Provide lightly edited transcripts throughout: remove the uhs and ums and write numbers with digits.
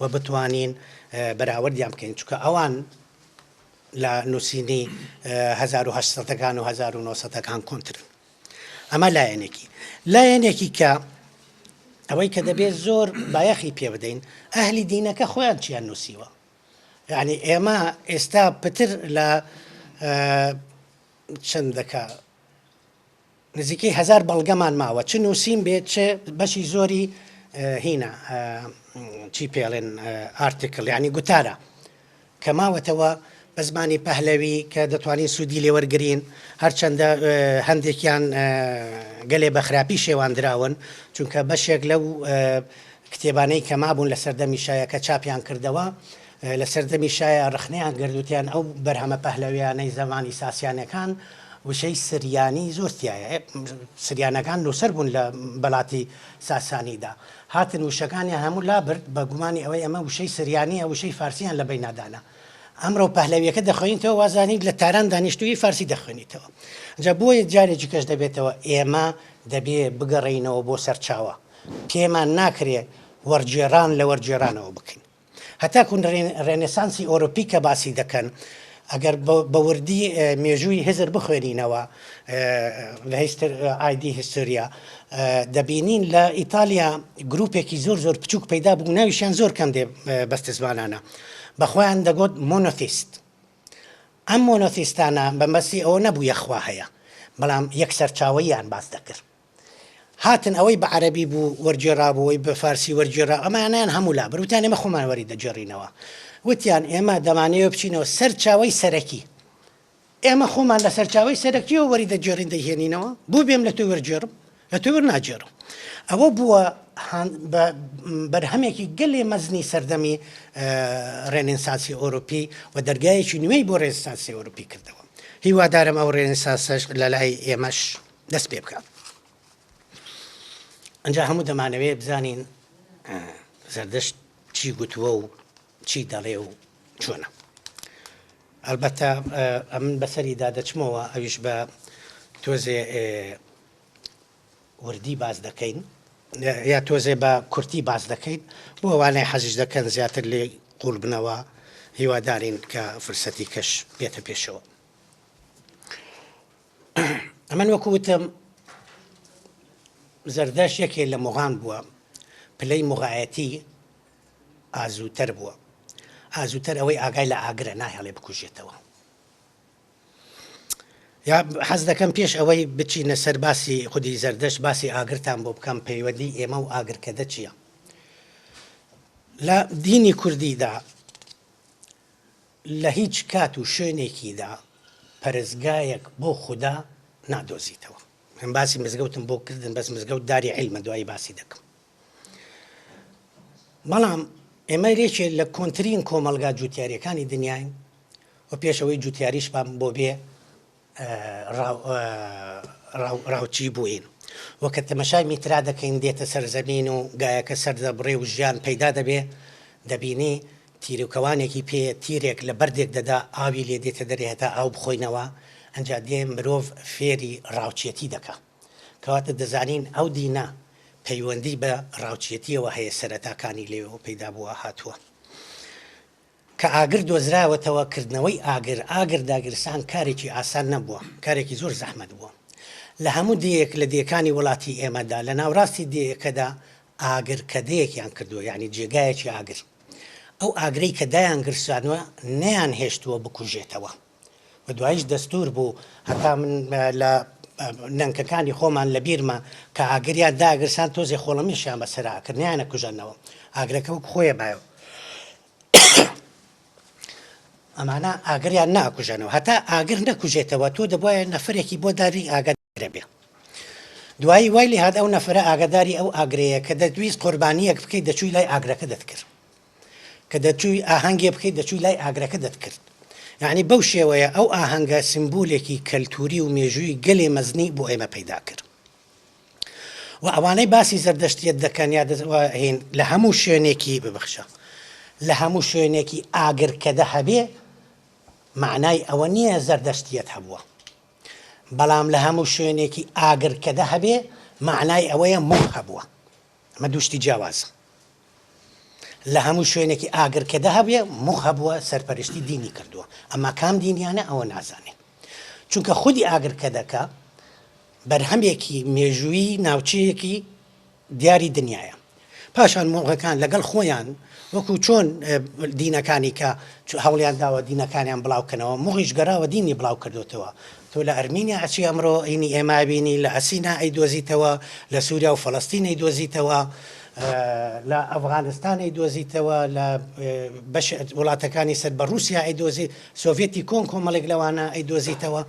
و بتوانین بەراوردیان بکەین چونکە ئەوان لە نووسینی 1800 ەکان و 1900 ەکان کۆنترن. ئەمە لایەنێکی. لایەنێکی کە ئەوەی کە دەبێت زۆر بایەخی پێ بدەین ئەهلی دینەکە خۆیان چیان نووسیوە. یعنی ئێمە ئێستا پتر لە چەندەکە نزیکەی هەزار بەڵگەمان ماوە چ نووسین بێت چ بەشی زۆری هینە چی پێڵێن article یعنی گوتارە کە ماوەتەوە بە زمانی پەهلەوی کە دەتوانین سوودی لێوەرگین هەرچەندە هەندێکیان گەلێ بە خراپی شێواندراون چونکە بەشێک لەو کتێبانەی کە مابوون لە سەردەمی شایە کە چاپیان کردەوە لە سەردەمی شایا ڕەخنەیان گرت وتیان ئەو بەرهەمە پەهلەویانەی زەمانی ساسیانەکان وشەی سریانی زۆر تیایە سریانەکان نووسەر بوون لە بەلاتی ساسانیدا هاتن وشەکانیان هەموو لابرد بە گومانی ئەوەی ئەمە وشەی سریانیە وشەی فارسیان لە بەینا دانا ئەمڕۆ پەهلەویەکە دەخوێنیتەوە وازانیت لە تاران دانیشتووی فارسی دەخوێنیتەوە جا بۆیە جارێکی کەش دەبێتەوە ئێمە دەبێ بگەڕێینەوە بۆ سەرچاوە پێمان ناکرێ وەرگێڕان لە وەرگێڕانەوە بکەین. هەتاکو ڕێنێسانسی ئۆرۆپی کە باسی دەکەن، ئەگەر بە وردی مێژووی هزر بخوێنینەوە لە ئایدی هیستۆریا دەبینین لە ئیتالیا گروپێکی زۆر زۆر بچووک پەیدا بوو ناویشیان زۆر کەم دێ بەستەزمانانە بە خۆیان دەگوت مۆنۆتیست. ئەم مۆنۆتیستانە بەمەسی ئەوە نەبوو یەخوا هەیە، بەڵام یەک سەرچاوەییان باس دەکرد. هاتن ئەوەی بە عەرەبی بوو وەرگێڕابوو، ئەوەی بە فارسی وەرگێڕا، ئەمانەیان هەموو لابرد، وتیان ئێمە خۆمان وەری دەگێڕینەوە. وتیان ئێمە دەمانەوێ بچینەوە سەرچاوەی سەرەکی. ئێمە خۆمان لە سەرچاوەی سەرەکیەوە وەری دەگێڕین دەیهێنینەوە، بۆ بێم لە تۆ وەرگێڕم؟ لە تۆ وەرناگێڕم. ئەوە بووە بە بەرهەمێکی گەلێ مەزنی سەردەمی ڕێنێسانسی ئەوروپی و دەرگایەکی نوێی بۆ ڕێنێسانسی ئەوروپی کردەوە. هیوادارم ئەو ڕێنێسانسەش لە لای ئێمەش دەست پێ بکات. ئەنجا هەموو دەمانەوێ بزانین زەردەشت چی گوتووە و چی دەڵێ و چۆنە. ئەلبەتە ئەمن بەسەریدا دەچمەوە ئەویش بە تۆزێ وردی باس دەکەین یا تۆزێ بە کورتی باس دەکەین بۆ ئەوانەی حەزیش دەکەن زیاتر لێ قوڵ بنەوە هیوادارین کە فرسەتی کەش بێتە پێشەوە. ئەمن وەکو وتم زەردەشت یەکێ لە موغان بووە پلەی موغایەتی ئازووتەر بووە ئازووتەر ئەوەی ئاگای لە ئاگرە ناهێڵێ بکوژێتەوە یا حەز دەکەم پێش ئەوەی بچینە سەر باسی خودی زەردەشت باسی ئاگرتان بۆ بکەم پەیوەندی ئێمە و ئاگرکەدە چییە لە دینی کوردیدا لە هیچ کات و شوێنێکیدا پەرستگایەک بۆ خودا نادۆزیتەوە. من باسی مزگەوتم بۆ کردن بەس مزگەوت داری عیلمە دوایی باسی دەکەم. بەڵام ئێمە یەکێ لە کۆنترین کۆمەڵگا جوتیاریەکانی دنیاین و پێشەوەی جوتیاریشمان بۆ بێ ڕاوچی بووین و کە تەمەشای میترا دەکەین دێتە سەر زەمین و گایەکە سەر دەبڕێ و ژیان پەیدا دەبێ دەبینی تیروکەوانێکی پێیە تیرێک لە بەردێک دەدا ئاوی لێ دێتە دەرێ هەتا ئاو بخۆینەوە ئەنجا دێ مرۆڤ فێری ڕاوچیەتی دەکا کەواتە دەزانین ئەو دینە پەیوەندی بە ڕاوچیەتیەوە هەیە سەرەتاکانی لێوەوە پەیدا بووە هاتووە. کە ئاگر دۆزراوەتەوە، کردنەوەی ئاگر، ئاگر داگیرسان کارێکی ئاسان نەبووە، کارێکی زۆر زەحمەت بووە. لە هەموو دێیەک لە دێکانی وڵاتی ئێمەدا، لە ناوڕاستی دێیەکەدا ئاگرکەدەیەکیان کردووە، یانی جێگایەکی ئاگر. ئەو ئاگرەی کە دایانگرسانوە نەیانهێشتووە بکوژێتەوە و دواییش دەستوور بوو، هەتا من لە نەنکەکانی خۆمان لە بیرمە کە ئاگریان داگرسان تۆزێ خۆڵەمێشیان بەسەرا ئەکرد نەیانەکوژاندنەوە، ئاگرەکە وەک خۆی مایەوە. ئەمانە ئاگریان ناکوژێنەوە هەتا ئاگر نەکوژێتەوە تۆ دەبواە نەفرێکی بۆ داری ئاگادارە بێ دوایی وای لێ هات ئەو نەفرە ئاگاداری ئەو ئاگرەیە کە دەتویست قوربانیەک بکەیت دەچووی لای ئاگرەکە دەتکرد کە دەچووی ئاهەنگێ بکەیت دەچووی لای ئاگرەکە دەتکرد یعنی بەو شێوەیە ئەو ئاهەنگە سیمبولێکی کەلتوری و مێژووی گەلێ مەزنی بۆ ئێمە پەیدا کرد و ئەوانەی باسی زەردەشتیەت دەکەن یا هین لە هەموو شوێنێکی ببەخشە لە هەموو شوێنێکی ئاگرکەدە هەبێ معنای ئەوە نییە زەردەشتیەت هەبووە بەڵام لە هەموو شوێنێکی ئاگرکەدە هەبێ معنای ئەوەیە مۆخ هەبووە ئەمە دوو شتی جیاوازە. لە هەموو شوێنێکی ئاگرکەدە هەبێ موغ هەبووە سەرپەرشتی دینی کردووە ئەما کام دینیانە ئەوە نازانێت چونکە خودی ئاگرکەدەکە بەرهەمێکی مێژوویی ناوچەیەکی دیاری دنیایە. پاشان مۆغەکان لەگەڵ خۆیان وەکو چۆن دینەکانی کە هەوڵیان داوە دینەکانیان بڵاو کەنەوە، موغیش گەڕاوە دینی بڵاو کردۆتەوە. تۆ لە ئەرمینیا ئەچی ئەمڕۆ هینی ئێمە ئەبینی، لە ئەسینا ئەیدۆزیتەوە، لە سوریا و فەڵەستین ئەیدۆزیتەوە، لە ئەفغانستان ئەیدۆزیتەوە، لە بەش وڵاتەکانی سەر بە ڕووسیا ئەیدۆزی، سۆڤێتی کۆن کۆمەڵێک لەوانە ئەیدۆزیتەوە.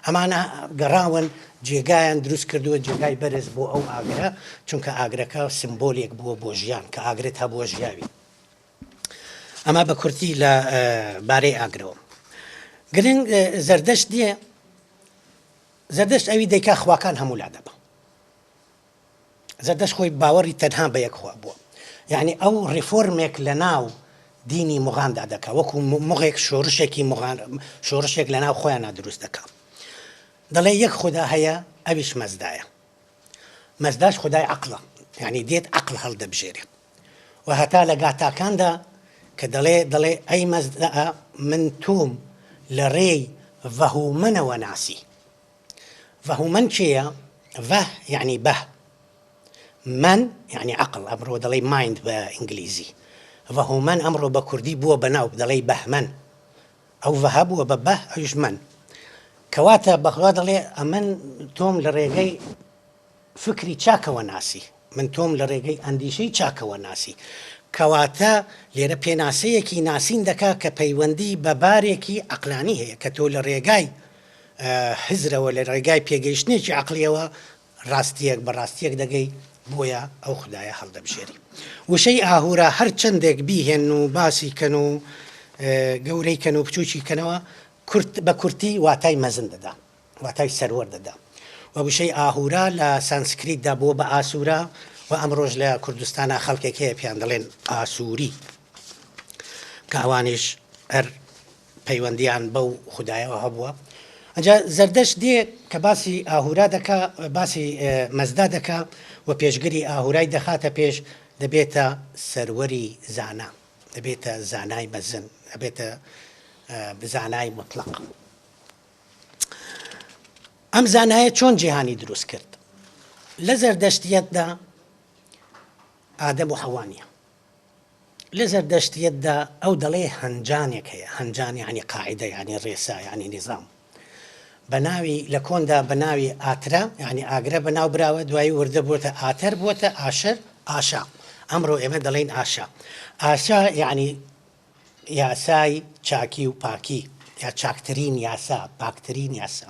ئەمانە گەڕاون جێگایان دروست کردووە، جێگای بەرز بۆ ئەو ئاگرە، چونکە ئاگرەکە سمبۆلێک بووە بۆ ژیان، کە ئاگرت هەبووە ژیاوی. ئەمە بە کورتی لە بارەی ئاگرەوە. گرنگ زەردەشت دێ، زەردەشت ئەوی دەیکا خواکان هەموو لا دەبا. زەردەشت خۆی باوەڕی تەنها بە یەک خوا بووە. یەعنی ئەو ڕیفۆرمێک لە ناو دینی موغاندا دەکا، وەکو موغێک شۆڕشێکی موغان شۆڕشێک لە ناو خۆیانا دروست دەکا. دەڵێ یەک خودا هەیە ئەویش مەزدایە. مەزداش خودای عەقڵە، یەعنی دێت عەقڵ هەڵدەبژێرێ. و هەتا لە گاتاکاندا کە دەڵێ دەڵێ ئەی مەزدا من تۆم لە ڕێی ڤەهومەنەوە ناسی. ڤەهومەن کێیە؟ ڤە یەعنی بە، مەن یەعنی عەقڵ، ئەمڕۆ دەڵێی mind بە ئینگلیزی. ڤەهومەن ئەمڕۆ بە کوردی بووە بە ناو دەڵێی بەهمەن. ئەو ڤە بووە بە بە ئەویش مەن. کەواتە بەخوا دەڵێ ئەمن تۆم لە ڕێگەی فکری چاکەوە ناسی، من تۆم لە ڕێگەی ئەندیشەی چاکەوە ناسی. کەواتە لێرە پێناسەیەکی ناسین دەکا کە پەیوەندی بە بارێکی عەقلانی هەیە کە تۆ لە ڕێگای هزرەوە، لە ڕێگای پێگەیشتنێکی عەقڵییەوە ڕاستییەک بە ڕاستییەک دەگەی، بۆیە ئەو خودایە هەڵدەبژێری. وشەی ئاهورا هەر چەندێک بیهێنن و باسی کەن و گەورەی کەن و بچووکی کەنەوە، کورت بە کورتی واتای مەزن دەدا، واتای سەروەر دەدا. و وشەی ئاهورا لە سانسکریتدا بووە بە ئاسورا و ئەمڕۆش لە کوردستانا خەڵکێک هەیە پێیان دەڵێن ئاسووری کە ئەوانیش هەر پەیوەندیان بەو خودایەوە هەبووە. ئەنجا زەردەشت دێ کە باسی ئاهورا دەکا، باسی مەزدا دەکا و پێشگری ئاهورای دەخاتە پێش، دەبێتە سەروەری زانا، دەبێتە زانای مەزن، دەبێتە زانای موتڵەق. ئەم زانایە چۆن جیهانی دروست کرد؟ لە زەردەشتیەتدا ئادەم و حەوا نییە. لە زەردەشتیەتدا ئەو دەڵێ هەنجانێک هەیە، هەنجان یانی قاعیدە یانی ڕێسا یانی نیزام. بە ناوی لە کۆندا بە ناوی ئاترا یانی ئاگرە بە ناو براوە دوایی وردە بووەتە ئاتەر بووەتە ئاشەر ئاشا. ئەمڕۆ ئێمە دەڵێین ئاشا. ئاشا یانی یاسای چاکی و پاکی یا چاکترین یاسا، پاکترین یاسا.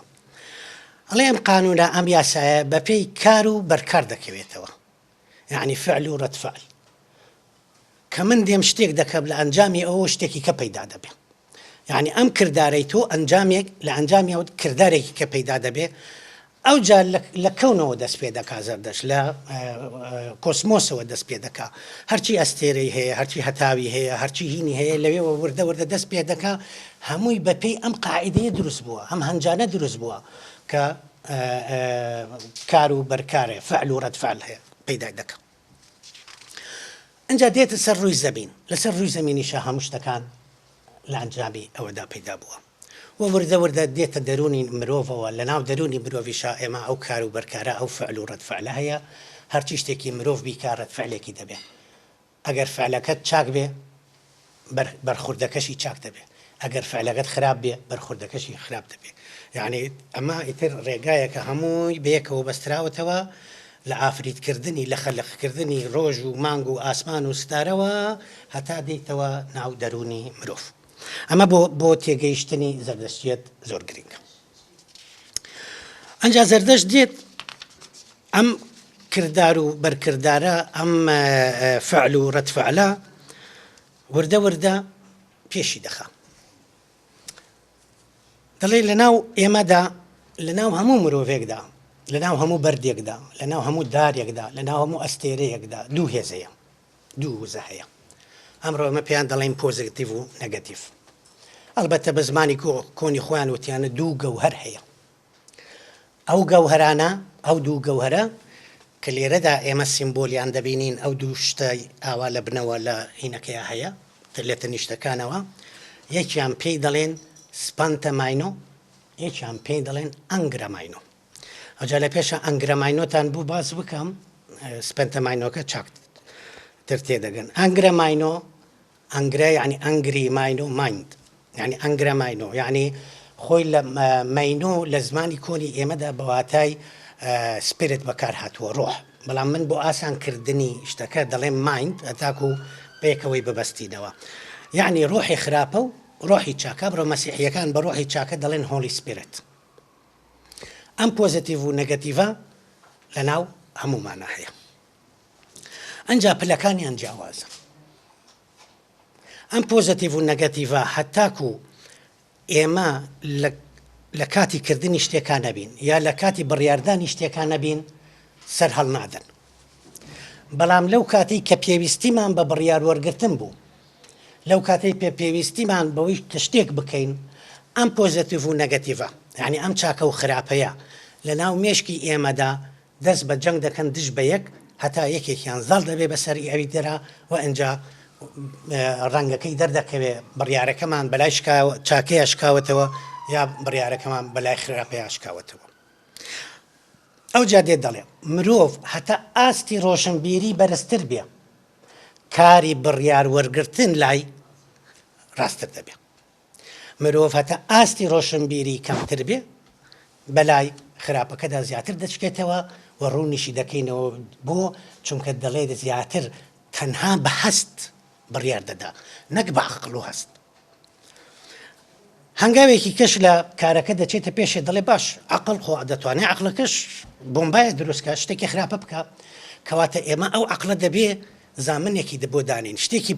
ئەڵێ ئەم قانوونە ئەم یاسایە بە پێی کار و بەرکار دەکەوێتەوە. یەعنی فعل و رد فعل کە من دێم شتێک دەکەم لە ئەنجامی ئەوە شتێکی کە پەیدا دەبێ یعنی ئەم کردارەی تۆ ئەنجامێک لە ئەنجامی ئەو کردارێکی کە پەیدا دەبێ ئەو جار لە کەونەوە دەست پێ دەکا زەردەشت لە کۆسمۆسەوە دەست پێ دەکا هەرچی ئەستێرەی هەیە هەرچی هەتاوی هەیە هەرچی هینی هەیە لەوێوە وردە وردە دەست پێ دەکا هەمووی بەپێی ئەم قاعدەیە دروست بووە ئەم هەنجانە دروست بووە کە کار و بەرکارێ، فعل و رد فعل، هەیە پەیدای دەکا. ئینجا دێتە سەر ڕووی زەمین، لەسەر ڕووی زەمینیشا هەموو شتەکان لە ئەنجامی ئەوەدا پەیدا بووە و وردە وردە دێتە دەروونی مرۆڤەوە، لەناو دەروونی مرۆڤیشا ئێمە ئەو کار و بەرکارە، ئەو فعل و رد فعلە هەیە، هەرچی شتێکی مرۆڤ بیکا رد فعلێکی دەبێ. ئەگەر فعلەکەت چاک بێ بەرخوردەکەشی چاک دەبێ ئەگەر فعلەکەت خراپ بێ بەرخوردەکەشی خراپ دەبێ یعنی ئەمە ئیتر ڕێگایەکە هەمووی بەیەکەوە بەستراوەتەوە لە ئافریتکردنی لە خەلقکردنی ڕۆژ و مانگ و ئاسمان و ستارەوە هەتا دێیتەوە ناو دەروونی مرۆڤ ئەمە بۆ بۆ تێگەیشتنی زەردەشتیەت زۆر گرنگە ئەنجا زەردەشت دێت ئەم کردار و بەرکردارە، ئەم فعل و رەد فعلە وردە وردە پێشی دەخا. دەڵێ لەناو ئێمەدا، لەناو هەموو مرۆڤێکدا، لەناو هەموو بەردێکدا، لەناو هەموو دارێکدا، لەناو هەموو ئەستێرەیەکدا دوو هێز هەیە، دوو وزە هەیە. ئەمڕۆ ئێمە پێیان دەڵێین پۆزەتیڤ و نەگەتیڤ. ئەڵبەتە بە زمانی کۆنی خۆیان وتیانە دوو گەوهەر هەیە. ئەو گەوهەرانە، ئەو دوو گەوهەرە. کە لێرەدا ئێمە سیمبۆلیان دەبینین ئەو دوو شتەی ئاوا لە بنەوە لە هینەکەیا هەیە لە تەنیشتەکانەوە یەکیان پێی دەڵێن سپانتە ماینۆ یەکیان پێی دەڵێن ئەنگرە ماینۆ ئەوجا لە پێشە ئەنگرە ماینۆتان بوو باس بکەم سپەنتە ماینۆکە چاکتر تێدەگەن ئەنگرە ماینۆ ئەنگرە یانی ئەنگری ماینۆ مایند یانی ئەنگرە ماینۆ یانی خۆی لە مەینۆ لە زمانی کۆنی ئێمەدا بە واتای spirit بەکار هاتووە ڕۆح بەڵام من بۆ ئاسان کردنی شتەکە دەڵێم mind هەتاکو پێکەوەی ببەستینەوە یعنی ڕۆحی خراپە و ڕۆحی چاکە بڕۆ مەسیحیەکان بە ڕۆحی چاکە دەڵێن Holy Spirit ئەم positive و negative ە لەناو هەموومانە هەیە ئەنجا پلەکانیان جیاوازە. ئەم positive و negative ە هەتاکو ئێمە لە کاتی کردنی شتێکا نەبین یا لە کاتی بڕیاردانی شتێکا نەبین سەر هەڵنادەن. بەڵام لەو کاتەی کە پێویستیمان بە بڕیار وەرگرتن بوو، لەو کاتەی پێ پێویستیمان بەوەی کە شتێک بکەین، ئەم positive و negative ە یانی ئەم چاکە و خراپەیە لە ناو مێشکی ئێمەدا دەست بە جەنگ دەکەن دژ بە یەک هەتا یەکێکیان زاڵ دەبێ بەسەر ی ئەوی ترا و ئنجا ڕەنگەکەی دەردەکەوێ بڕیارەکەمان بەلای چاکەیا شکاوەتەوە یا بڕیارەکەمان بەلای خراپەیا شکاوەتەوە. ئەوجا دێت دەڵێ مرۆڤ هەتا ئاستی ڕۆشنبیری بەرزتر بێ کاری بڕیار وەرگرتن لای ڕاستتر دەبێ. مرۆڤ هەتا ئاستی ڕۆشنبیری کەمتر بێ بەلای خراپەکەدا زیاتر دەچکێتەوە و ڕوونیشی دەکەینەوە بۆ چونکە دەڵێت زیاتر تەنها بە هەست بڕیار دەدا نەک بە عەقڵ و هەست. هەنگاوێکی کەش لە کارەکە دەچێتە پێشێ دەڵێ باش عەقڵ خۆ دەتوانێ عەقڵەکەش بۆمبایە دروست کە شتێکی خراپە بکە کەواتە ئێمە ئەو عەقڵە دەبێ زامنێکی بۆ دانێین، شتێکی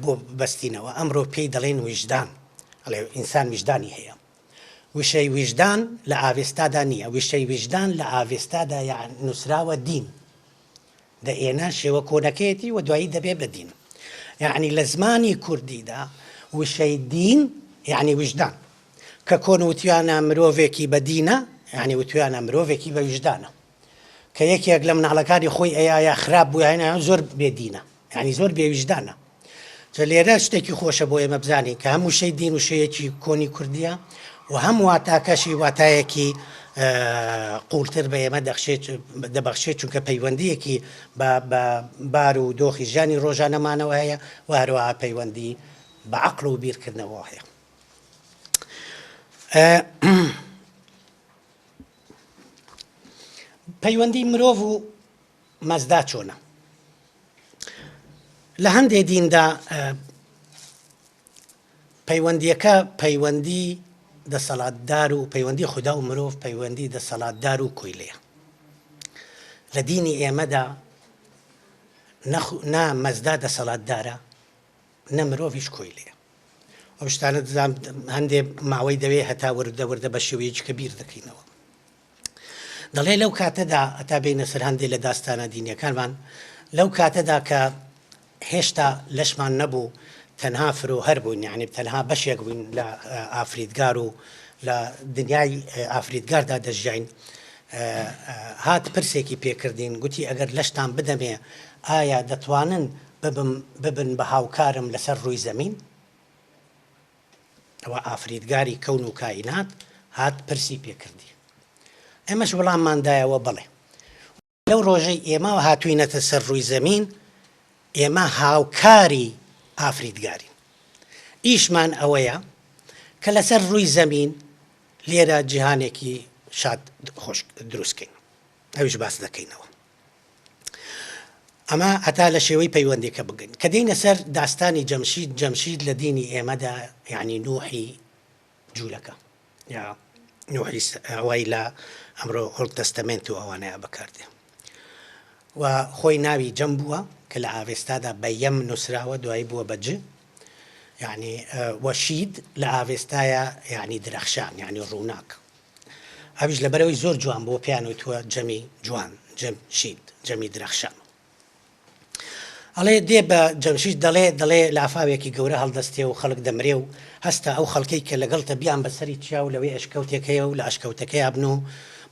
بۆ ببەستینەوە، ئەمڕۆ پێی دەڵێن ویژدان، ئەڵێ ئینسان ویژدانی هەیە. وشەی ویژدان لە ئاڤێستادا نییە، وشەی ویژدان لە ئاڤێستادا یا نووسراوە دین. دە ئێنا شێوە کۆنەکەیەتی و دوایی دەبێ بە دین. یەعنی لە زمانی کوردیدا وشەی دین یەعنی ویژدان. کە کۆن وتویانە مرۆڤێکی بە دینە، یەعنی وتویانە مرۆڤێکی بە ویژدانە. کە یەکێک لە مناڵەکانی خۆی ئەیایا خراپ بوو یان زۆر بێ دینە یعنی زۆر بێ ویژدانە جا لێرە شتێکی خۆشە بۆ ئێمە بزانین کە هەم وشەی دین وشەیەکی کۆنی کوردیە و هەم واتاکەشی واتایەکی قوڵتر بە ئێمە دەخشێت دەبەخشێت چونکە پەیوەندیەکی بە بار و دۆخی ژیانی ڕۆژانەمانەوە هەیە و هەروەها پەیوەندی بە عەقڵ و بیرکردنەوە هەیە. پەیوەندی مرۆڤ و مەزدا چۆنە؟ لە هەندێ دیندا پەیوەندیەکە پەیوەندی دەسەڵاتدار و پەیوەندی خودا و مرۆڤ پەیوەندی دەسەڵاتدار و کۆیلەیە. لە دینی ئێمەدا نە مەزدا دەسەڵاتدارە نە مرۆڤیش کۆیلەیە. ئەو شتانە دەزانم هەندێ ماوەی دەوێ هەتا وردە وردە بە شێوەیەکی کە بیر دەکەینەوە. دەڵێ لەو کاتەدا هەتا بێینە سەر هەندێ لە داستانە دینیەکانمان لەو کاتەدا کە هێشتا لەشمان نەبوو تەنها فرۆهەر بووین یعنی تەنها بەشێک بووین لە ئافریدگار و لە دنیای ئافریدگاردا دەژیاین هات پرسێکی پێکردین گوتی ئەگەر لەشتان بدەمێ ئایا دەتوانن ببم ببن بە هاوکارم لەسەر ڕووی زەمین؟ ئەوە ئافریدگاری کەون و کائینات هات پرسی پێ کردی. ئێمەش وڵاممان دایەوە بەڵێ. لەو ڕۆژەی ئێمە هاتووینەتە سەر ڕووی زەمین ئێمە هاوکاری ئافریدگارین. ئیشمان ئەوەیە کە لەسەر ڕووی زەمین لێرە جیهانێکی شاد خۆش دروست کەین. ئەویش باس دەکەینەوە. ئەمە هەتا لە شێوەی پەیوەندیەکە بگەین. کە دێینە سەر داستانی جەمشید، جەمشید لە دینی ئێمەدا یانی نوحی جوولەکە یا نوحی ئەوەی لە ئەمڕۆ Old Testament و ئەوانەیە بەکاردێ و خۆی ناوی جەم بووە کە لە ئاڤێستادا بە یەم نووسراوە دوایی بووە بە ج یعنی وەشید لە ئاڤێستایە یعنی درەخشان یعنی ڕووناک ئەویش لەبەرئەوەی زۆر جوان بووە پێیان وتووە جەمی جوان، جەمشید، جەمی درەخشان. ئەڵێ دێ بە جەمشید دەڵێ، دەڵێ لافاوێکی گەورە هەڵدەستێ و خەڵک دەمرێ و هەستە ئەو خەڵکەی کە لەگەڵتە بیان بە سەری چیا و لەوێ ئەشکەوتێک هەیە و لە ئەشکەوتەکەیا بن و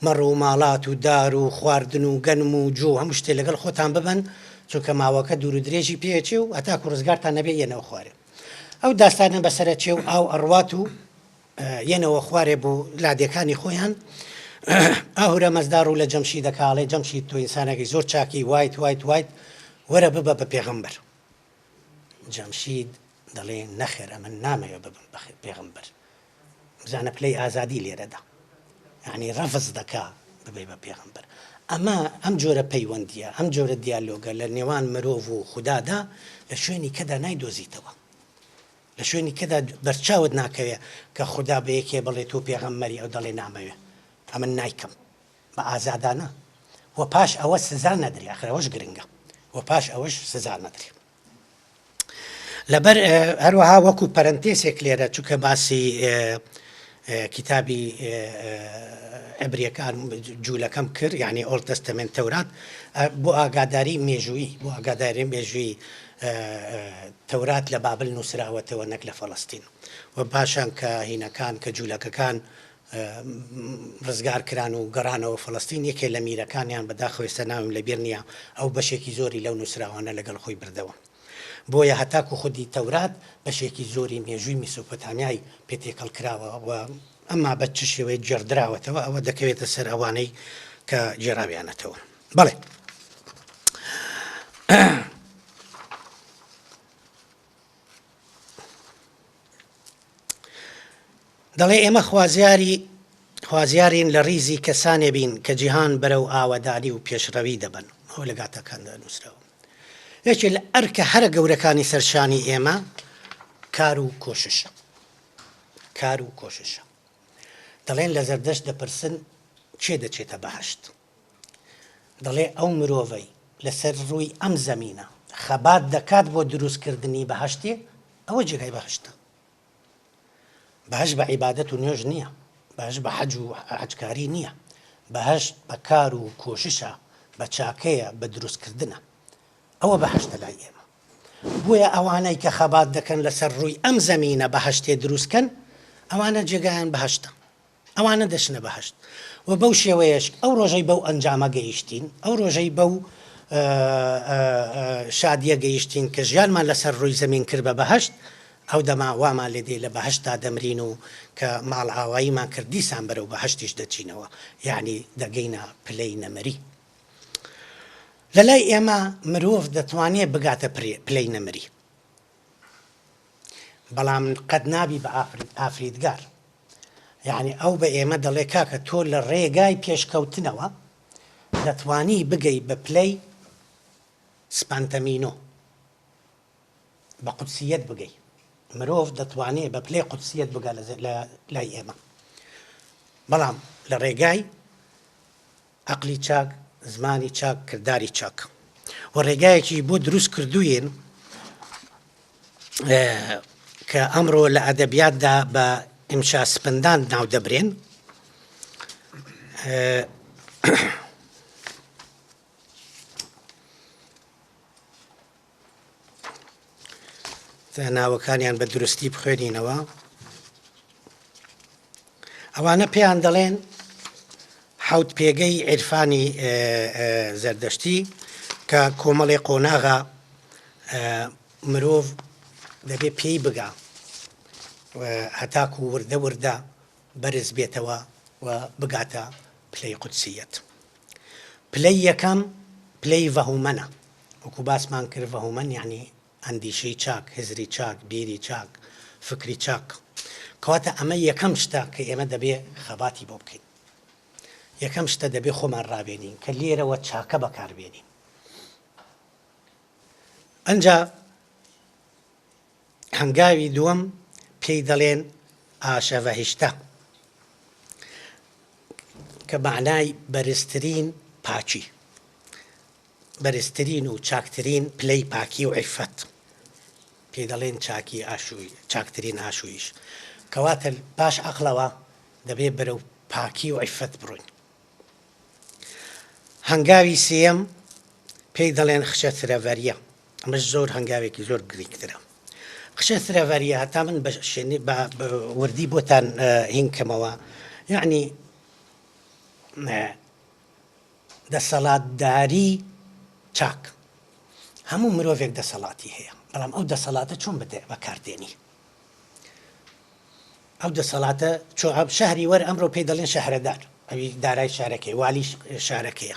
مەڕ و ماڵات و دار و خواردن و گەنم و جۆ و هەموو شتێ لەگەڵ خۆتان ببەن، چونکە ماوەکە دوور و درێژی پێ ئەچێ و هەتاکوو ڕزگارتان نەبێ یەنەوە خوارێ. ئەو داستانە بەسەر ئەچێ و ئاو ئەڕوات و یەنەوە خوارێ بۆ لادێکانی خۆیان. ئاهورا مەزدا ڕوو لە جەمشید ئەکا ئەڵێ جەمشید تۆ ئینسانێکی زۆر چاکی وایت وایت وایت وەرە ببە بە پێغەمبەر. جەمشید دەڵێ نەخێر ئەمن نامەوێ ببم بە پێغەمبەر. بزانە پلەی ئازادی لێرەدا یانی ڕەفز دەکا ببێ بە پێغەمبەر. ئەمە ئەم جۆرە پەیوەندییە، ئەم جۆرە دیالۆگە لە نێوان مرۆڤ و خودادا لە شوێنی کەدا نایدۆزیتەوە. لە شوێنی کەدا بەرچاوت ناکەوێ کە خودا بە یەکێ بڵێ تۆ پێغەمبەری ئەو دەڵێ نامەوێ ئەمن نایکەم بە ئازادانە و پاش ئەوە سزا نەدرێ ئەخر ئەوەش گرنگە و پاش ئەوەش سزا نەدرێ. لەبەر هەروەها وەکو پەرەنتێسێک لێرە چونکە باسی کتابی عبریەکان جوولەکەم کرد یعنی Old Testament تەورات بۆ ئاگاداری مێژوویی بۆ ئاگاداری مێژووی تەورات لە بابل نووسراوەتەوە نەک لە فەڵەستین و پاشان کە هینەکان کە جوولەکەکان ڕزگار کران و گەڕانەوە فەڵەستین، یەکێ لە میرەکانیان، بەداخەوە ئێستا ناویم لە بیر نییە، ئەو بەشێکی زۆری لەو نووسراوانە لەگەڵ خۆی بردەوە. بۆیە هەتاکو خودی تەورات بەشێکی زۆری مێژووی میسۆپۆتامیای پێ تێکەڵ کراوە و ئەمما بە چ شێوەیەک گێڕدراوەتەوە ئەوە دەکەوێتە سەر ئەوانەی کە گێڕاویانەتەوە. بەڵێ. دەڵێ ئێمە خوازیاری خوازیارین لە ڕیزی کەسانێ بین کە جیهان بەرەو ئاوەدانی و پێشڕەوی دەبەن. ئەوە لە گاتاکاندا نووسراوە. یەکێ لە ئەرکە هەرە گەورەکانی سەر شانی ئێمە کار و کۆششە. کار و کۆششە. دەڵێن لە زەردەشت دەپرسن کێ دەچێتە بەهەشت؟ دەڵێ ئەو مرۆڤەی لەسەر ڕووی ئەم زەمینە خەبات دەکات بۆ دروستکردنی بەهەشتێ، ئەوە جێگای بەهەشتە. بەهەشت بە عیبادەت و نوێژ نییە، بەهەشت بە حەج و حەجکاری نییە، بەهەشت بە کار و کۆششە، بە چاکەیە، بە دروستکردنە. ئەوە بەهەشتە لای ئێمە. بۆیە ئەوانەی کە خەبات دەکەن لەسەر ڕووی ئەم زەمینە بەهەشتێ دروستکەن، ئەوانە جێگایان بەهەشتە. ئەوانە دەچنە بەهەشت و بەو شێوەیەش ئەو ڕۆژەی بەو ئەنجامە گەیشتین، ئەو ڕۆژەی بەو شادییە گەیشتین کە ژیانمان لەسەر ڕووی زەمین کرد بە بەهەشت، ئەو دەمە وامان لێ دێ لە بەهەشتدا دەمرین و کە ماڵئاواییمان کرد دیسان بەرەو بەهەشتیش دەچینەوە، یەعنی دەگەینە پلەی نەمری. لە لای ئێمە مرۆڤ دەتوانێ بگاتە پلەی نەمری. بەڵام قەت نابی بە ئافریدگار یعنی ئەو بە ئێمە دەڵێ کاکە تۆ لە ڕێگای پێشکەوتنەوە دەتوانی بگەی بە پلەی سپانتەمینۆ بە قودسیەت بگەی مرۆڤ دەتوانێ بە پلەی قودسیەت بگا لە لای ئێمە بەڵام لە ڕێگای عەقلی چاک، زمانی چاک، کرداری چاک و ڕێگایەکی بۆ دروست کردووین کە ئەمڕۆ لە ئەدەبیاتدا بە ئیمشا سپندان ناو دەبرێن. ناوەکانیان بە دروستی بخوێنینەوە ئەوانە پێیان دەڵێن حەوت پێگەی عیرفانی زەردەشتی کە کۆمەڵی قۆناغا مرۆڤ دەبێ پێی بگا هەتاکو وردە وردە بەرز بێتەوە و بگاتە پلەی قودسیەت. پلەی یەکەم پلەی ڤەهومەنە، وەکو باسمان کرد ڤەهومەن یەعنی ئەندیشەی چاک، هزری چاک، بیری چاک، فکری چاک. کەواتە ئەمە یەکەم شتە کە ئێمە دەبێ خەباتی بۆ بکەین. یەکەم شتە دەبێ خۆمان ڕابێنین کە لێرەوە چاکە بەکار بێنین. ئەنجا هەنگاوی دووەم پێی دەڵێن ئاشەڤەهیشتە کە مەعنای بەرزترین پاکی، بەرزترین و چاکترین پلەی پاکی و عیففەت پێی دەڵێن چاکی ئاشووی، چاکترین ئاشوویش. کەواتە پاش عەقڵەوە دەبێ بەرەو پاکی و عیففەت بڕۆین. هەنگاوی سێیەم پێی دەڵێن خشە ترەڤەریە، ئەمەش زۆر هەنگاوێکی زۆر گرینگترە. خشە ترەڤەریە هەتا من بە شێنی بە وردی بۆتان هین کەمەوە یەعنی. دەسەڵاتداری چاک. هەموو مرۆڤێک دەسەڵاتی هەیە، بەڵام ئەو دەسەڵاتە چۆن بەکاردێنی؟ ئەو دەسەڵاتە چۆ شەهری وەر ئەمڕۆ پێی دەڵێن شەهرەدار، ئەوی دارای شارەکەی، والی شارەکەیە.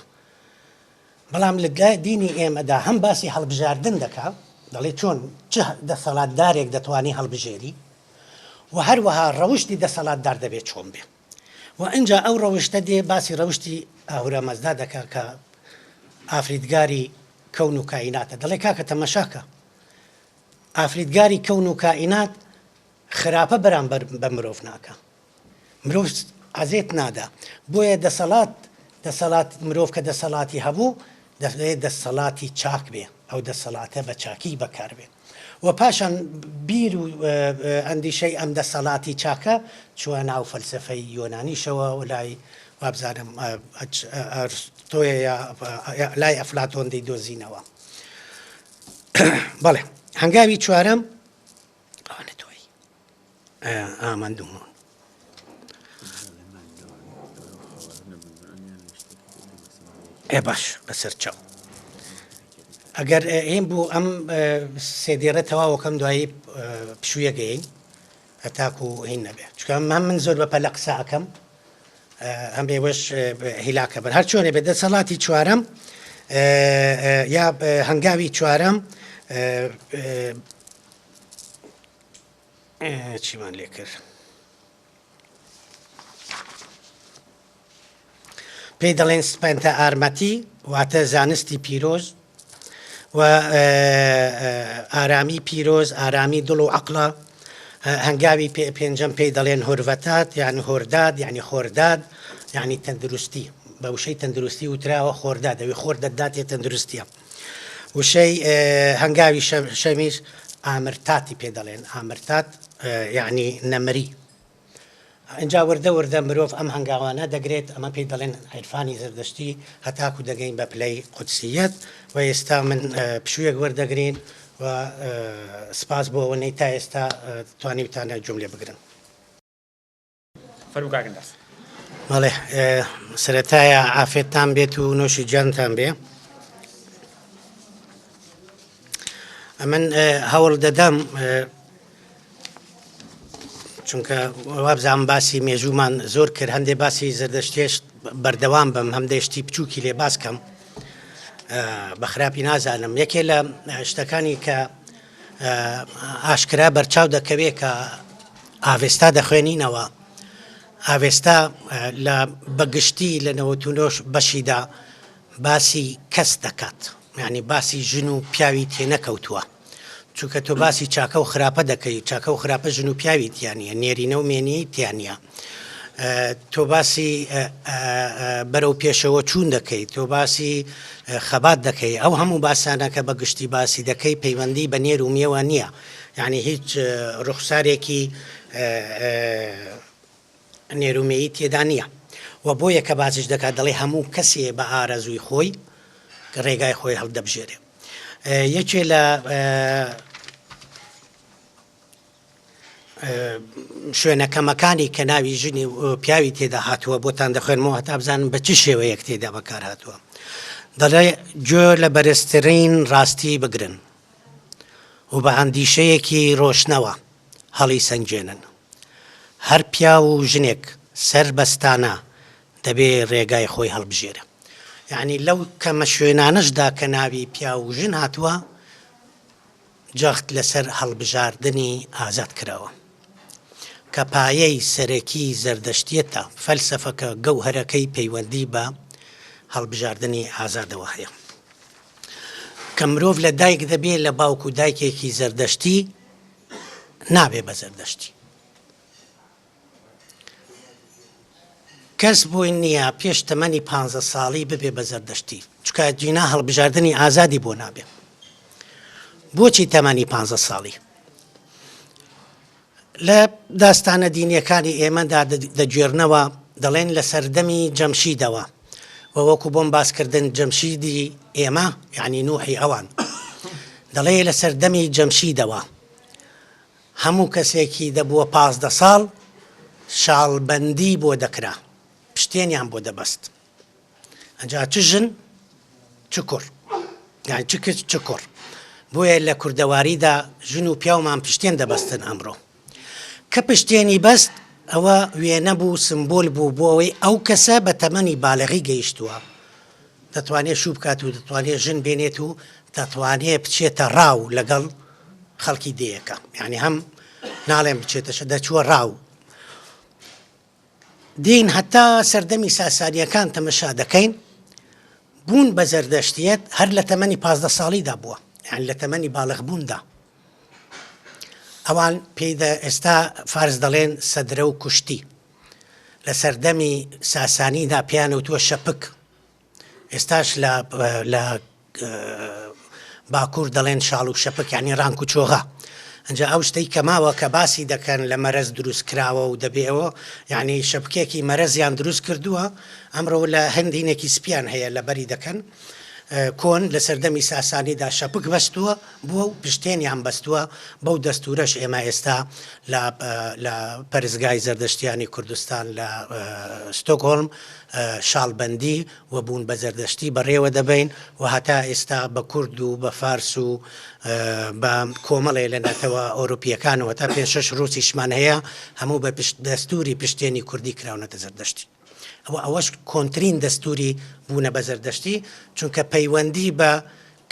بەڵام لە دینی ئێمەدا هەم باسی هەڵبژاردن دەکا، دەڵێ چۆن چ دەسەڵاتدارێک دەتوانی هەڵبژێری و هەروەها ڕەوشتی دەسەڵاتدار دەبێ چۆن بێ. و ئینجا ئەو ڕەوشتە دێ باسی ڕەوشتی ئاهورا مەزدا دەکا کە ئافریدگاری کەون و کائیناتە، دەڵێ کاکە تەمەشاکە ئافریدگاری کەون و کائینات خراپە بەرامبەر بە مرۆڤ ناکا، مرۆڤ عەزێت نادا، بۆیە دەسەڵات دەسەڵات مرۆڤ کە دەسەڵاتی هەبوو دەبێ دەسەڵاتی چاک بێ، ئەو دەسەڵاتە بە چاکی بەکار بێ و پاشان بیر و ئەندیشەی ئەم دەسەڵاتی چاکە چووە ناو فەلسەفەی یۆنانیشەوە و لای وابزانم ئەرستۆیە یا لای ئەفلاتۆن دەیدۆزینەوە. بەڵێ هەنگاوی چوارەم ئەوانە تۆی ئاماندوو ئێ باش بەسەر چاو ئەگەر هین بوو ئەم سێ دێڕە تەواوەکەم دوایی پشوویەگەین هەتاکو هین نەبێ چکە هەم من زۆر بە پەلە قسە ئەەکەم هەم ئێوەش هیلاکە بن هەر چۆنێ بێ دەسەڵاتی چوارەم یا هەنگاوی چوارەم چیمان لێ کرد پێی دەڵێن سپەنتە ئارمەتی واتە زانستی پیرۆز و ئارامی پیرۆز ئارامی دڵ و عقلە هەنگاوی پێنجەم پێی دەڵێن هۆرڤەتات یان هۆرداد یعنی خۆرداد یعنی تەندروستی بە وشەی تەندروستی وتراوە خۆرداد ئەوی خۆر دەداتێ تەندروستیە وشەی هەنگاوی شەمیش ئامرتاتی پێ دەڵێن ئامرتات یعنی نەمری ئینجا وردە وردە مرۆڤ ئەم هەنگاوانە دەگرێت، ئەمە پێی دەڵێن عیرفانی زەردەشتی، هەتاکو دەگەین بە پلەی قودسییەت و ئێستا من پشوویەک وەردەگرین و سپاس بۆ ئەوەنەی تا ئێستا توانیوتانە گوێم لێ بگرن. فەرموو کاک ئەنداز. بەڵێ سەرەتایە عافێتتان بێت و نۆشی گیانتان بێ. ئەمن هەوڵ دەدەم چونکە وابزانم باسی مێژوومان زۆر کرد هەندێ باسی زەردەشتێش بەردەوام بم هەم شتی بچووکی لێ باس کەم بە خراپی نازانم یەکێ لە شتەکانی کە ئاشکرا بەرچاو دەکەوێت کە ئاڤێستا دەخوێنینەوە ئاڤێستا لە بەگشتی لە 99 بەشیدا باسی کەس دەکات یعنی باسی ژن و پیاوی تێنەکەوتووە چونکە تۆ باسی چاکە و خراپە دەکەی، چاکە و خراپە ژن و پیاوی تیا نییە، نێرینە و مێنیی تیا نییە. تۆ باسی بەرەو پێشەوە چوون دەکەی، تۆ باسی خەبات دەکەی، ئەو هەموو باسانە کە بە گشتی باسی دەکەی پەیوەندی بە نێر و مێوە نییە، یانی هیچ ڕوخسارێکی نێر و مێی تێدا نییە و بۆیە کە باسیش دەکات دەڵێ هەموو کەسێ بە ئارەزووی خۆی ڕێگای خۆی هەڵدەبژێرێ. یەکێ لە شوێنە کەمەکانی کە ناوی ژنی پیاوی تێدا هاتووە بۆتان دەخوێنمەوە هەتا بزانم بە چ شێوەیەک تێدا بەکار هاتووە دەڵێ گوێ لە بەرزترین ڕاستی بگرن و بە ئەندیشەیەکی ڕۆشنەوە هەڵی سەنگێنن هەر پیاو و ژنێک سەر بەستانە دەبێ ڕێگای خۆی هەڵبژێرێ. یەعنی لەو کەمە شوێنانەشدا کە ناوی پیاو و ژن هاتووە، جەخت لەسەر هەڵبژاردنی ئازاد کراوە، کە پایەی سەرەکی زەردەشتیەتە، فەلسەفەکە گەوهەرەکەی پەیوەندی بە هەڵبژاردنی ئازادەوە هەیە. کە مرۆڤ لە دایک دەبێ لە باوک و دایکێکی زەردەشتی نابێ بە زەردەشتی. کەس بۆی نییە پێش تەمەنی پانزە ساڵی ببێ بە زەردەشتی، چونکە جینا هەڵبژاردنی ئازادی بۆ نابێ. بۆچی تەمەنی پانزە ساڵی؟ لە داستانە دینیەکانی ئێمەدا دەگێرنەوە دەڵێن لە سەردەمی جەمشیدەوە و وەکو بۆم باسکردن جەمشیدی ئێمە یعنی نوحی ئەوان دەڵێ لە سەردەمی جەمشیدەوە هەموو کەسێکی دەبووە 15 ساڵ شاڵبەندی بۆ دەکرا پشتێنیان بۆ دەبەست. ئەجا چ ژن چ کوڕ یان چ کچ چ کوڕ بۆیە لە کوردەواریدا ژن و پیاومان پشتێن دەبەستن ئەمڕۆ کە پشتێنی بەست ئەوە وێنە بوو سمبۆل بوو بۆ ئەوەی ئەو کەسە بە تەمەنی بالغی گەیشتووە دەتوانێت شوو بکات و دەتوانێت ژن بێنێت و دەتوانێت بچێتە ڕاو لەگەڵ خەڵکی دێیەکە یعنی هەم ناڵێم بچێتە دەچووە ڕاو دێین هەتا سەردەمی ساسانییەکان تەمەشا دەکەین، بوون بە زەردەشتییەت هەر لە تەمەنی 15 ساڵیدا بووە، یانی لە تەمەنی باڵغ بووندا. ئەوان پێی دە ئێستا فارس دەڵێن سەدرە و کوشتی. لە سەردەمی ساسانیدا پێیان وتووە شەپک. ئێستاش لە لە باکوور دەڵێن شاڵ و شەپک یانی ڕانک و چۆغە ئەجا ئەو شتەی کە ماوە کە باسی دەکەن لە مەرەز دروست کراوە و دەبێەوە یعنی شەپکێکی مەرەزیان دروست کردووە ئەمڕۆ لە هەندینێکی سپیان هەیە لە بەری دەکەن کۆن لە سەردەمی ساسانیدا شەپک بەستووە بووە و پشتێنیان بەستووە بەو دەستورەش ئێمە ئێستا لە لە پەرستگای زەردەشتیانی کوردستان لە ستۆکهۆڵم شاڵبەندی و بوون بە زەردەشتی بەڕێوە دەبەین و هەتا ئێستا بە کورد و بە فارس و بە کۆمەڵێ لە نەتەوە ئەوروپییەکانەوە هەتا پێنج شەش ڕووسیشمان هەیە هەموو بە پشت دەستووری پشتێنی کوردی کراونەتە زەردەشتی. ئەوە ئەوەش کۆنترین دەستووری بوونە بە زەردەشتی چونکە پەیوەندی بە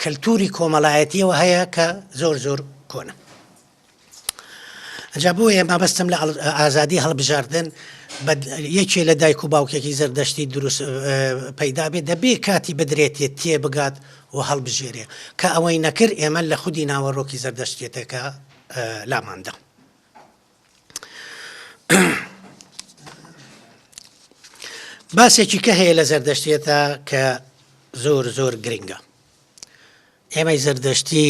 کەلتووری کۆمەڵایەتییەوە هەیە کە زۆر زۆر کۆنە. ئەجا بۆیە مەبەستم لە ئازادی هەڵبژاردن یەکێ لە دایک و باوکێکی زەردەشتی دروست پەیدا بێت دەبێ کاتی بدرێتێ تێ بگات و هەڵبژێرێ کە ئەوەی نەکرد ئێمە لە خودی ناوەڕۆکی زەردەشتێتەکە لاماندا. باسێکی کە هەیە لە زەردەشتێتە کە زۆر زۆر گرنگە ئێمەی زەردەشتی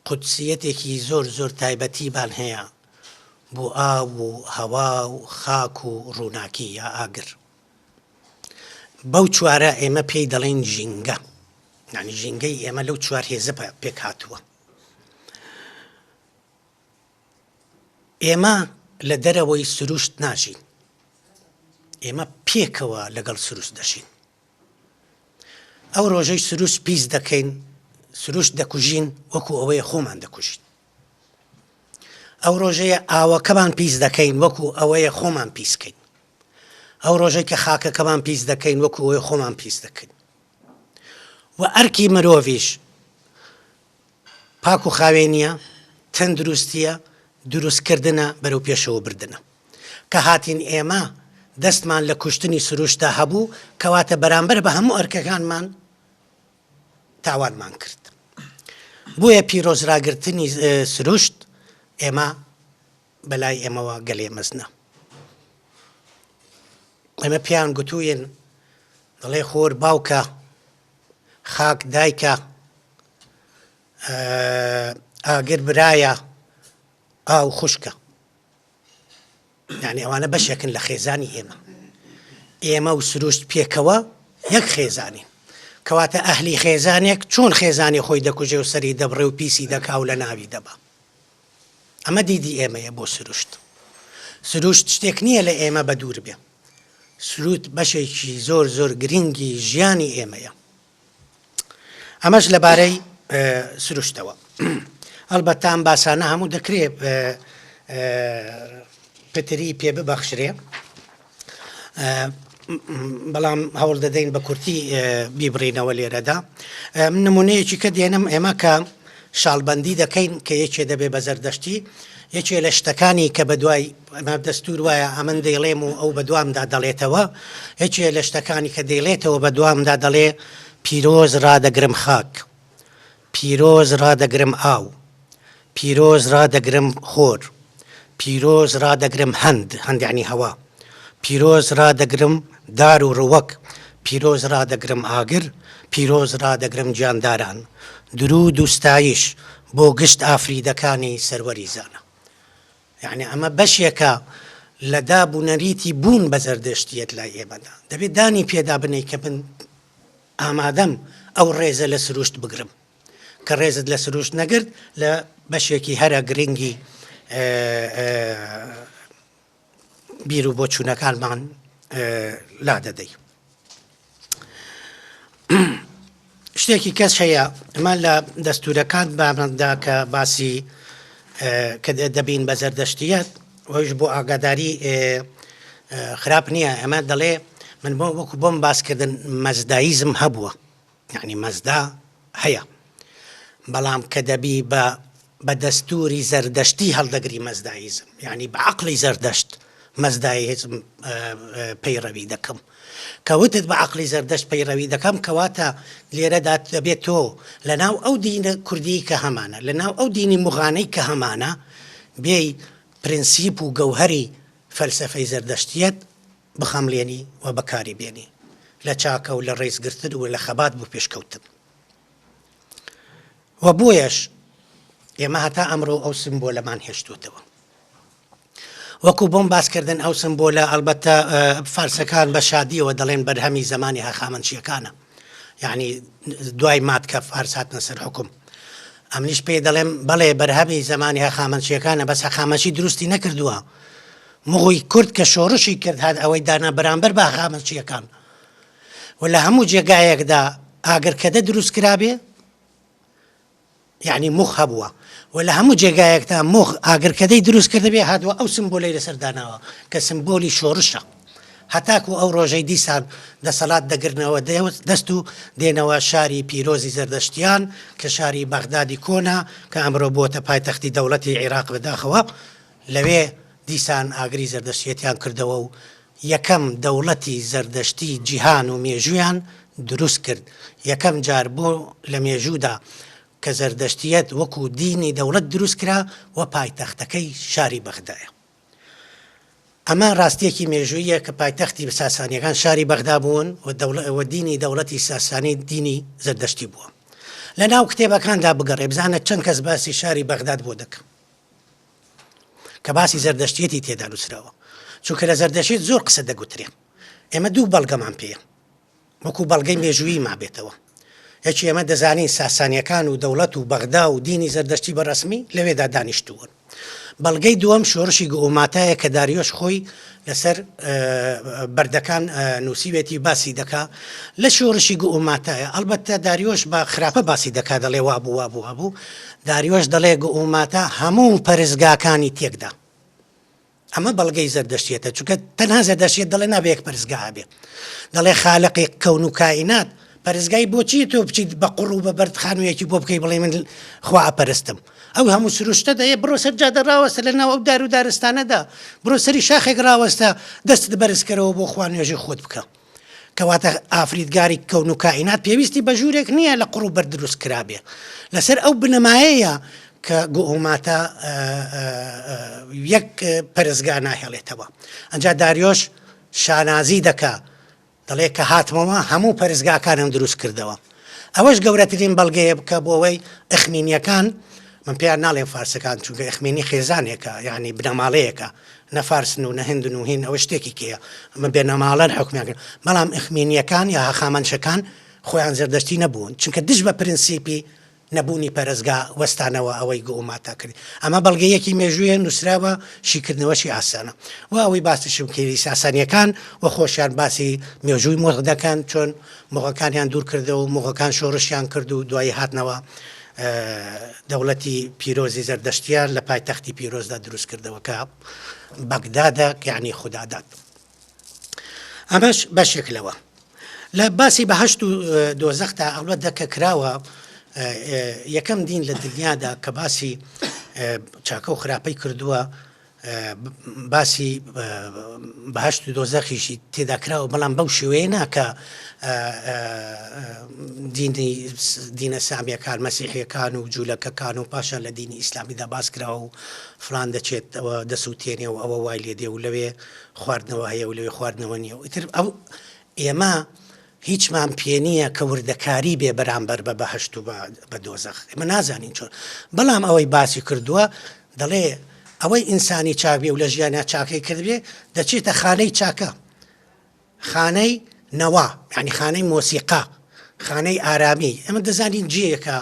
قودسییەتێکی زۆر زۆر تایبەتیمان هەیە بۆ ئاو و هەوا و خاک و ڕووناکی یا ئاگر. بەو چوارە ئێمە پێی دەڵێین ژینگە. یانی ژینگەی ئێمە لەو چوار هێزە پێک هاتووە. ئێمە لە دەرەوەی سروشت ناژین. ئێمە پێکەوە لەگەڵ سروشت دەژین. ئەو ڕۆژەی سروشت پیس دەکەین، سروشت دەکوژین، وەکو ئەوەیە خۆمان دەکوژین. ئەو ڕۆژەیە ئاوەکەمان پیس دەکەین، وەکو ئەوەیە خۆمان پیس کەین. ئەو ڕۆژەی کە خاکەکەمان پیس دەکەین، وەکو ئەوەیە خۆمان پیس دەکەین. و ئەرکی مرۆڤیش پاک و خاوێنییە، تەندروستییە، دروستکردنە، بەرەو پێشەوە بردنە. کە هاتین ئێمە دەستمان لە کوشتنی سروشتدا هەبوو، کەواتە بەرامبەر بە هەموو ئەرکەکانمان تاوانمان کرد. بۆیە پیرۆزراگرتنی سروشت ئێمە بەلای ئێمەوە گەلێ مەزنە. ئێمە پێیان گوتووین دەڵێ خۆر باوکە، خاک دایکە، ئاگر برایە، ئاو خوشکە. یانی ئەوانە بەشێکن لە خێزانی ئێمە. ئێمە و سروشت پێکەوە یەک خێزانین. کەواتە ئەهلی خێزانێک چۆن خێزانی خۆی دەکوژێ و سەری دەبڕێ و پیسی دەکا و لە ناوی دەبا. ئەمە دیدی ئێمەیە بۆ سروشت. سروشت شتێک نییە لە ئێمە بەدوور بێ. سروت بەشێکی زۆر زۆر گرینگی ژیانی ئێمەیە. ئەمەش لەبارەی سروشتەوە. ئەڵبەتە ئەم باسانە هەموو دەکرێ پتری پێ ببەخشرێ بەڵام هەوڵ دەدەین بە کورتی بیبڕینەوە لێرەدا من نمونەیەکی کە دێنم ئێمە کە شاڵبەندی دەکەین کە یەکێ دەبێ بە زەردەشتی یەکێ لە شتەکانی کە بەدوای ئەمە دەستور وایە ئەمن دەیڵێم و ئەو بەدوامدا دەڵێتەوە یەکێ لە شتەکانی کە دەیڵێتەوە بەدوامدا دەڵێ پیرۆز ڕادەگرم خاک پیرۆز ڕادەگرم ئاو پیرۆز ڕادەگرم خۆر پیرۆز ڕادەگرم هەند، هەند یەعنی هەوا، پیرۆز ڕادەگرم دار و ڕووەک، پیرۆز ڕادەگرم ئاگر، پیرۆز ڕادەگرم گیانداران. دروود و ستایش بۆ گشت ئافریدەکانی سەروەری زانا. یەعنی ئەمە بەشێکە لە داب و نەریتی بوون بە زەردەشتییەت لای ئێمەدا. دەبێت دانی پێدا بنێی کە من ئامادەم ئەو ڕێزە لە سروشت بگرم. کە ڕێزت لە سروشت نەگرت لە بەشێکی هەرە گرنگی بیر و بۆچوونەکانمان لا دەدەی. شتێکی کەس هەیە ئەمە لە دەستورەکان بامەدا کە باسی کە دەبین بە زەردەشتیەت وەش بۆ ئاگاداری خراپ نییە ئەمە دەڵێ من بۆ وەکو بۆم باسکردن مەزدایزم هەبووە یەعنی مەزدا هەیە بەڵام کە دەبی بە بە دەستوری زەردەشتی هەڵدەگری مەزدایزم یەعنی بە عەقڵی زەردەشت مەزدایزم پەیڕەوی دەکەم کە وتت بە عەقڵی زەردەشت پەیڕەوی دەکەم کەواتە لێرەدا دەبێت تۆ لەناو ئەو دینە کوردی کە هەمانە لەناو ئەو دینی موغانەی کە هەمانە بێی پرنسیپ و گەوهەری فەلسەفەی زەردەشتیەت بخەمڵێنی و بەکاری بێنی لە چاکە و لە ڕێزگرتن و لە خەبات بۆ پێشکەوتن و بۆیەش ئێمە هەتا ئەمڕۆ ئەو سمبۆلەمان هێشتوتەوە. وەکو بۆم باسکردن ئەو سمبۆلە ئەلبەتە فارسەکان بە شادیەوە دەڵێن بەرهەمی زەمانی هەخامەنشیەکانە یعنی دوای ماد کە فارس هاتنە سەر حکوم ئەمنیش پێی دەڵێم بەڵێ بەرهەمی زەمانی هەخامەنشیەکانە بەس هەخامەنشی دروستی نەکردووە مغوی کورد کە شۆڕشی کرد هات ئەوەی دانا بەرامبەر بە هەخامەنشیەکان و لە هەموو جێگایەکدا ئاگرکەدە دروست کرابێ یەعنی موغ هەبووە و لە هەموو جێگایەکدا موغ ئاگرکەدەی دروست کردبێ هاتووە ئەو سمبۆلەی لەسەر داناوە کە سمبۆلی شۆڕشە هەتاکو ئەو ڕۆژەی دیسان دەسەڵات دەگرنەوە دەست و دێنەوە شاری پیرۆزی زەردەشتیان کە شاری بەغدادی کۆنە کە ئەمرۆ بووەتە پایتەختی دەوڵەتی عیراق بەداخەوە لەوێ دیسان ئاگری زەردەشتیەتیان کردەوە و یەکەم دەوڵەتی زەردەشتی جیهان و مێژوویان دروست کرد، یەکەم جار بۆ لە مێژوودا کە زەردەشتیەت وەکو دینی دەوڵەت دروست کرا و پایتەختەکەی شاری بەغدایە. ئەمە ڕاستیەکی مێژووییە کە پایتەختی ساسانیەکان شاری بەغدا بوون و دینی دەوڵەتی ساسانی دینی زەردەشتی بووە. لە ناو کتێبەکاندا بگەڕێ بزانە چەند کەس باسی شاری بەغداد بۆ دەکەن. کە باسی زەردەشتیەتی تێدا نووسراوە چونکە لە زەردەشیت زۆر قسە دەگوترێ ئێمە دوو بەڵگەمان پێیە وەکو بەڵگەی مێژوویی مابێتەوە یەکی ئێمە دەزانین ساسانیەکان و دەوڵەت و بەغدا و دینی زەردەشتی بە ڕەسمی لەوێدا دانیشتوون بەڵگەی دووەم شۆڕشی گئوماتایە کە داریۆش خۆی لەسەر بەردەکان نووسیوێتی باسی دەکا لە شۆڕشی گئوماتایە ئەڵبەتە داریۆش بە خراپە باسی دەکا دەڵێ وابوو وابوو وابوو داریۆش دەڵێ گئوماتا هەموو پەرستگاکانی تێکدا ئەمە بەڵگەی زەردەشتیەتە چونکە تەنها زەردەشتیەت دەڵێ نابێ یەک پەرستگا هەبێ دەڵێ خالقی کەون و کائینات پەرستگای بۆچی تۆ بچیت بە قوڕ و بە بەرد خانوویەکی بۆ بکەی بڵێ من خوا ئەپەرستم ئەو هەموو سروشتە دەیە بڕۆ سەر جادە ڕاوەستە لە ناو ئەو دار و دارستانەدا بڕۆ سەری شاخێک ڕاوەستە دەستت بەرز کەرەوە بۆ خوا نوێژی خۆت بکە کەواتە ئافریدگاری کەون و کائینات پێویستی بە ژوورێک نییە لە قوڕ و بەرد دروست کرابێ لەسەر ئەو بنەمایەیە کە گۆماتە یەک پەرستگا ناهێڵێتەوە ئەنجا داریۆش شانازی دەکا دەڵێ کە هاتمەوە هەموو پەرستگاکانم دروست کردەوە. ئەوەش گەورەترین بەڵگەیە بکە بۆ ئەوەی ئەخمینیەکان، من پێیان ناڵێم فارسەکان چونکە ئەخمینی خێزانێکە یانی بنەماڵەیەکە نە فارسن و نە هندن و هین ئەوە شتێکی کێیە ئەمە بنەماڵەن حوکمیان کرد بەڵام ئەخمینیەکان یا هەخامەنشەکان خۆیان زەردەشتی نەبوون چونکە دژ بە پرنسیپی نەبوونی پەرستگا وەستانەوە ئەوەی گۆماتا کرد ئەمە بەڵگەیەکی مێژوویە نووسراوە شیکردنەوەشی ئاسانە و ئەوەی باسیشم کردی ساسانیەکان و خۆشیان باسی مێژووی مۆغ دەکەن چۆن مۆغەکانیان دوور کردەوە و مۆغەکان شۆڕشیان کرد و دوایی هاتنەوە دەوڵەتی پیرۆزی زەردەشتیان لە پایتەختی پیرۆزدا دروست کردەوە کە بەگدادە یعنی خوداداد. ئەمەش بەشێک لەوە. لە باسی بەهەشت و دۆزەخدا ئەڵبەتە کە کراوە یەکەم دین لە دنیادا کە باسی چاکە و خراپەی کردووە باسی بەهشت و دۆزەخیشی تێدا کراوە بەڵام بەو شێوەیە ناکە دینی دینە سامیەکان مەسیحیەکان و جوولەکەکان و پاشان لە دینی ئیسلامیدا باس کراوە و فلان دەچێت ئەوە دەسووتێنێ و ئەوە وای لێ دێ و لەوێ خواردنەوە هەیە و لەوێ خواردنەوە نییە و ئیتر ئەو ئێمە هیچمان پێ نییە کە وردەکاری بێ بەرامبەر بە بەهەشت و بە دۆزەخ ئێمە نازانین چۆن بەڵام ئەوەی باسی کردووە دەڵێ ئەوەی ئینسانی چاک بێ و لە ژیانیا چاکەی کردبێ دەچێتە خانەی چاکە خانەی نەوا یعنی خانەی مۆسیقا خانەی ئارامی ئێمە دەزانین جێیەکە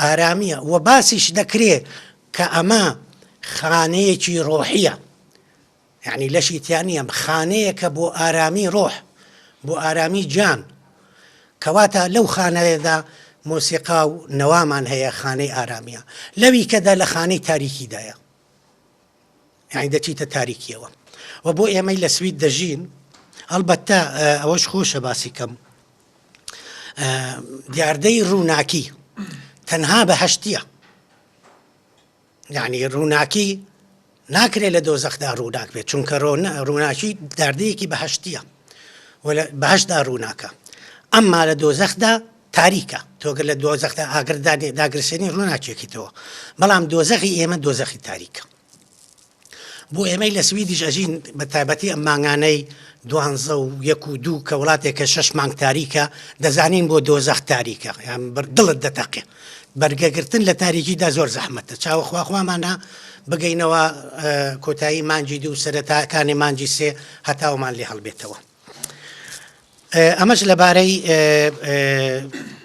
ئارامیە و باسیش دەکرێ کە ئەمە خانەیەکی ڕۆحیە یەعنی لەشی تیا نیە خانەیەکە بۆ ئارامی ڕۆح بۆ ئارامی گیان. کەواتە لەو خانەیەدا مۆسیقا و نەوامان هەیە خانەی ئارامیە لەوی کەدا لە خانەی تاریکیدایە یانی دەچیتە تاریکیەوە و بۆ ئێمەی لە سوید دەژین ئەڵبەتە ئەوەش خۆشە باسی کەم دیاردەی ڕووناکی تەنها بەهەشتیە یعنی ڕووناکی ناکرێت لە دۆزەخدا ڕووناک بێت چونکە ڕووناکی داردەیەکی بەهشتیە و لە بەهشتدا ڕووناکە ئەمما لە دۆزەخدا تاریکە تۆگەر لە دۆزەخدا ئاگر داگرسێنی ڕووناکێکیتەوە بەڵام دۆزەخی ئێمە دۆزەخی تاریکە بۆ ئێمەی لە سویدیش ئەژین بە تایبەتی ئەم مانگانەی دوانزە و یەک و دوو کە وڵاتێکە شەش مانگ تاریکە دەزانین بۆ دۆزەخ تاریکە یان دڵت دەتەقێ بەرگەگرتن لە تاریکیدا زۆر زەحمەتە چاوە خواخوامانە بگەینەوە کۆتایی مانگی دوو سەرەتاکانی مانگی سێ هەتاومان لێ هەڵبێتەوە. ئەمەش لەبارەی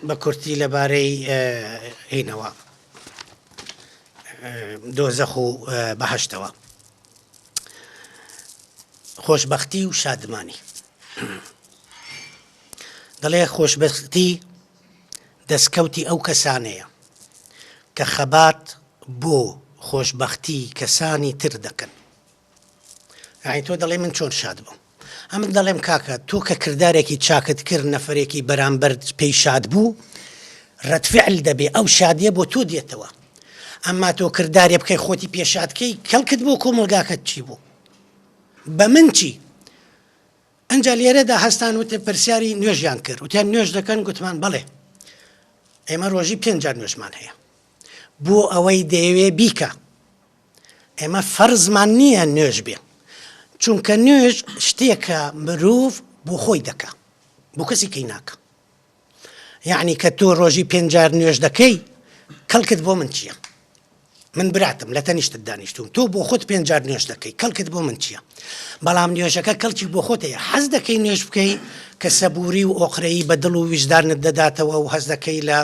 بە کورتی لەبارەی هینەوە دۆزەخ و بەهەشتەوە خۆشببختی و شادمانی دەڵێ خۆشببختی دەستکەوتی ئەو کەسانەیە کە خەبات بۆ خۆشببختی کەسانی تر دەکەن یانی تۆ دەڵێی من چۆن شاد بم ئەمن دەڵێم کاکە تۆ کە کردارێکی چاکت کرد نەفرێکی بەرامبەر پێی شاد بوو ڕەتفعل دەبێ ئەو شادیە بۆ تۆ دێتەوە ئەمما تۆ کردارێ بکەی خۆتی پێشادکەی کەڵکت بۆ کۆمەلگاکەت چی بوو بە من چی ئەجا لێرەدا هەستان وتێ پرسیاری نوێژیان کرد وتیان نوێژ دەکەن گوتمان بەڵێ ئێمە ڕۆژی پێنج جار نوێژمان هەیە بۆ ئەوەی دەیەوێ بیکە ئێمە فەرزمان نییە نوێژ بێ چونکە نوێژ شتێکە مرۆڤ بۆ خۆی دەکا بۆ کەسی کەی ناکە یعنی کە تۆ ڕۆژی پێنجار نوێژ دەکەی کەڵکت بۆ من چییە؟ من براتم لە تەنیشتت دانیشتوم تۆ بۆ خۆت پێنجار نوێژ دەکەی کەڵکت بۆ من چییە؟ بەڵام نوێژەکە کەڵکی بۆ خۆت هەیە حەز دەکەی نوێژ بکەی کە سەبووری و ئۆقرەیی بە دڵ و ویژدانت دەداتەوە و هەز دەکەی لە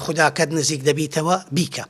خوداکەت نزیک دەبیتەوە بیکە.